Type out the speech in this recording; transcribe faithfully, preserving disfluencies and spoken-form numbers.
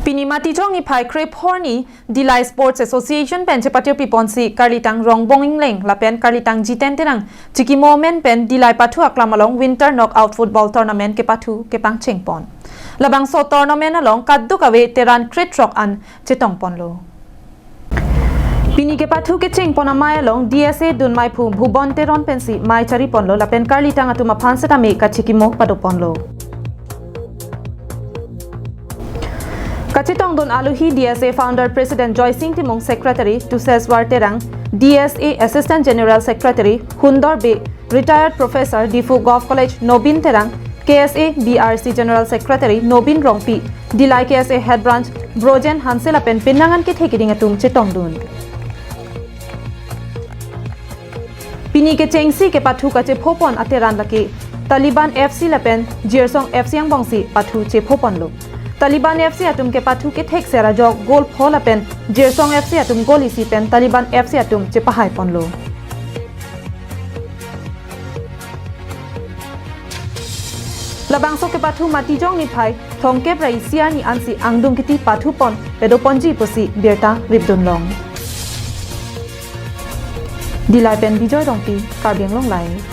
Pini Matijong niphai krepho arni Dillai Sports Association pen chepatiri ponsi Karlitang Rongbong Engleng lapen Karlitang Jiten Terang chikimo amen pen Dillai pathu aklam along Winter Knockout Football Tournament kepathu kepangcheng pon. Labangso tournament along kadokave teran krethrok an chetong ponlo. Pini kepathu kecheng pon amei along D S A dunmai phu Bhubon Teron pensi mei chari ponlo lapen Karlitang atum aphan setame kachikimo pado ponlo. Kachetongdun alohi D S A Founder President Joysing Timung, Secretary Tuseswar Terang, D S A Assistant General Secretary Hundor Bey, Retired Professor Diphu Govt College Nobin Terang, K S A B R C General Secretary Nobin Rongpi, Dillai K S A Head Branch Brojen Hanse lapen penang an kethe keding atum chetongdun. Pini kechengsi kepathu kachepho pon ateran lake Taliban F C lapen Jirsong F C angbongsi pathu chepho ponlo. Taliban F C atum kepathu kethek ser ajok goal pho lapen Jirsong F C atum goal isi pen Taliban F C atum chepahai ponlo. Labangso kepathu Matijong niphai thomkep ra isi arni ansi angdung kiti pathu pon pado ponji pusi birta ripdun long. Dillai pen Bijoy Rongpi, Karbi Anglong Live.